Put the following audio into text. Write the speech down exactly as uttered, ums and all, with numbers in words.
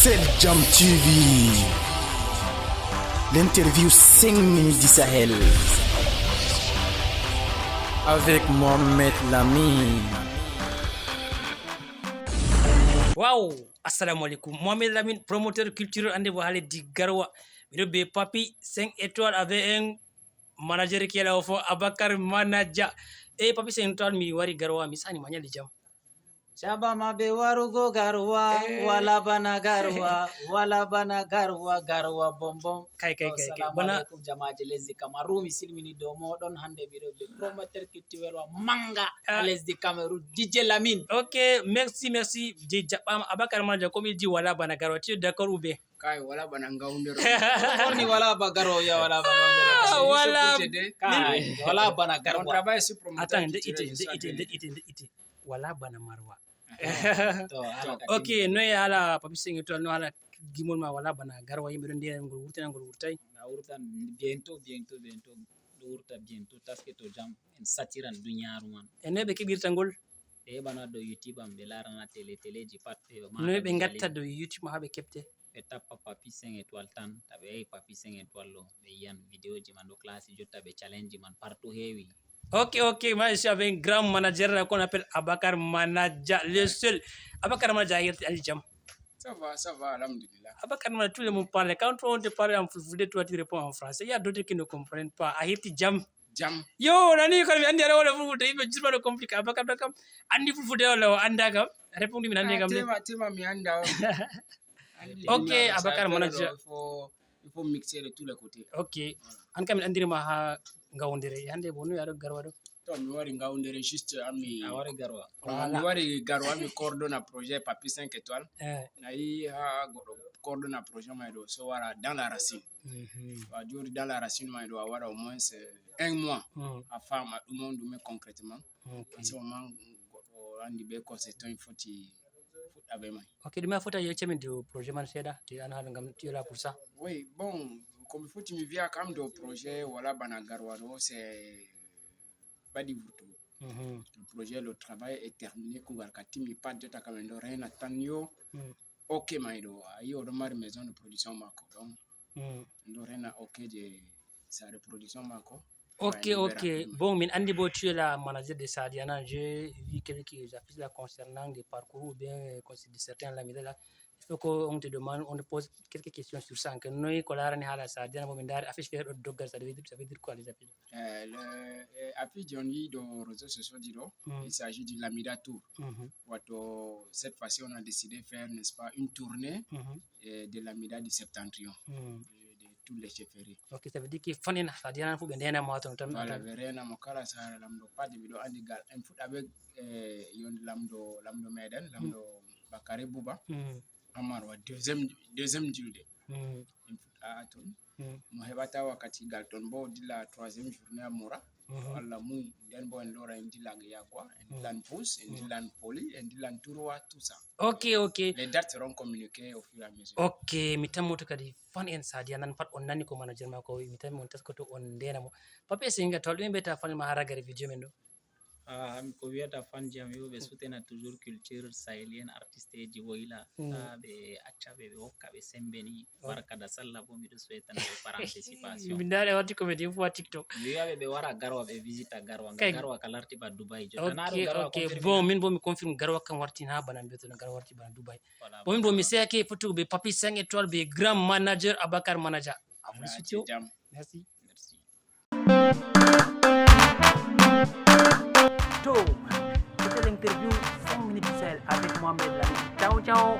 Sel Jam T V, l'interview cinq minutes du Sahel, avec Mohamed Lamine. Waaw, assalamu alaikum. Mohamed Lamine, promoteur culturel, annde bo haa lesdi Garwa. Miɗo be Papi cinq étoiles avec un manager qui est là au fond, Abakar Manager. Eh, Papi cinq étoiles, mi wari Garwa, mi sani ma nyalli jam. Jabama be warugo Garwa, eh, wala bana Garwa, wala bana Garwa, Garwa bombom. Kai, kai, kai, kai. Assalamu alaikum, jamaaje lesdi Kamaru, mi silmini dow moɗon. Hande miɗo be promoteur culturel wa manga, ah, lesdi Kamaru, D J Lamine. Ok, merci, merci. Je jaɓɓama, Abakar Manager, comme il dit, wala bana Garwa. Tu es d'accord ou bien? Kai, wala bana ngawndere. Ɓorni wala ba Garwa, ya wala ba ngawndere. Ah, wala. Kai, wala bana Garwa. Attends, nde ite, nde ite, nde ite, nde ite. Wala bana Marwa. To, hala ka ok, timmi. Noy hala Papi cinq étoiles, no hala gimol ma wala bana Garwa, yimɓe ɗon ndiyana ngol wurtina ngol wurtay? Na wurtan bientôt, bientôt, bientôt. Ɗo wurta bientôt, taske to jam en satiran duniyaaru man. E noy ɓe keɓirta ngol? Ɓe heɓana dow YouTube am, ɓe laarana télé, téléji pat, ɓe maha. Noy ɓe ngatta dow YouTube ma haa ɓe keɓte? Ɓe tappa Papi cinq étoiles tan, ta ɓe yahi Papi cinq étoiles ɗo, ɓe yiyan vidéoji man ɗo classe jotta, ɓe challenge man partout heewi. Ok, ok, moi je suis avec un grand manager là qu'on appelle Abakar Manager, le seul. Abakar Manager, a yerti, a anndi jam? Ça va, ça va, alhamdulillah. Abakar Manager, tout le monde parle. Quand on te parle en fulfulde, toi tu réponds en français. Il y a d'autres qui ne comprennent pas. A yerti jam? Jam. Yo, nani ko mi anndi aɗa wona fulfulde, yimɓe jurma ɗo compliqué. Abakar ɗo kam, anndi fulfulde walla o annda kam? Répondu min anndi kam de. Ah, tema, tema mi annda on. Ok, Abakar Manager. Il faut, il faut mixer de tous les côtés. Ok. Voilà. An kam min anndiri ma haa ngawndere. Hande bo noy aɗo Garwa ɗo? To, mi wari ngawndere juste ami. A wari Garwa. Ah, mi wari Garwa, mi coordonne projet Papi cinq étoiles. Eh. Na yi haa goɗɗo coordonne projet may ɗo, so wara dans la racine. Mhm. Wa jooɗi dans la racine may ɗo, a waɗa au moins, euh, un mois. Mhm. A faama ɗum on ɗume concrètement. Ok. À ce moment, goɗɗo anndi be conception foti fuɗɗa be may. Ok, ɗume a foti a yecca min dow projet man seeɗa, de an haala ngam tu es là pour ça. Oui, bon, ko mi foti mi vi'a kam dow projet wala bana Garwa ɗo, c'est ɓadi vurtugo. Mhm. Le projet, le travail est terminé, kuugal ka timmi pat, jotta kam en ɗo reena tan yo. Mm. Ok, may ɗo, a yi o ɗon mari maison de production maako ɗon. Mm. En ɗo reena ok je saare production maako. Ok, ok. Bon, min anndi bo tu es la manager de Sadiana. J'ai vu quelques affiches là concernant des parcours ou bien, euh, de certains là, mi ɗo la. Il faut qu'on te demande, on te pose quelques questions sur ça. Anke noy ko laarani haala Sadiana, bo min ndaari affiche feere ɗo dogga, ça veut dire, ça veut dire quoi les affiches? Euh, le, euh, affiche on yi dow réseaux sociaux ɗi ɗo, mm, il s'agit du Lamida Tour. Mhm. Wato, cette fois-ci, on a décidé de faire, n'est-ce pas, une tournée, mhm, euh, de Lamida du Septentrion, mhm, de, de toutes les chefferies. Ok, ça veut dire que fan en Sadiana fu ɓe ndeena mo ton tan. Voilà, ɓe reena mo kala saare lamɗo pat, miɗo anndi gal en fuɗɗa be, eh, yon lamɗo, lamɗo meɗen, lamɗo Bakari Buba. Mm. Amar wa deuxième, deuxième julde. Mm. En fuɗɗa ton. Mm. Mo heɓata wakkati gal ton bo dilla troisième journée a mura. Mhm. Allah muy, nden bo en lora en dilla Yagwa, en dillan Bus, en dillan Poli, en dillan Turwa, tout ça. Ok, ok. Les dates seront communiquées au fur et à mesure. Ok, mi tammoto kadi fan en Sadiya nan pat on nani ko manager mako wi, mi tammi on taskoto on ndena mo. Papi e Senga to ɗum ɓe ta fan ma haragare video men ɗo. Ah, mi ko wiyata fan jam yo ɓe sutena toujours culture sahélienne, artiste ji woyla. Mm. Ta ɓe acca ɓe, ɓe hokka ɓe sembe ni. Barka da sallah bo miɗo suwetana ɓe participation. Min ndaɗe watti comédie fois TikTok. Mi wiya ɓe ɓe wara Garwa, ɓe visita Garwa. Nga Garwa ka larti ba Dubai. Jotta na ɗo Garwa confirme. Ok, ok. Bon, min bo mi confirme Garwa kan warti na bana mbiyoto no Garwa warti bana Dubai. Voilà, bon, min bo mi seyake fottugo be Papi cinq étoiles be grand manager Abakar Manager. À vous le studio. Merci. Merci. To, c'était l'interview cinq minutes Sahel avec Mohamed Lamine. Ciao, ciao.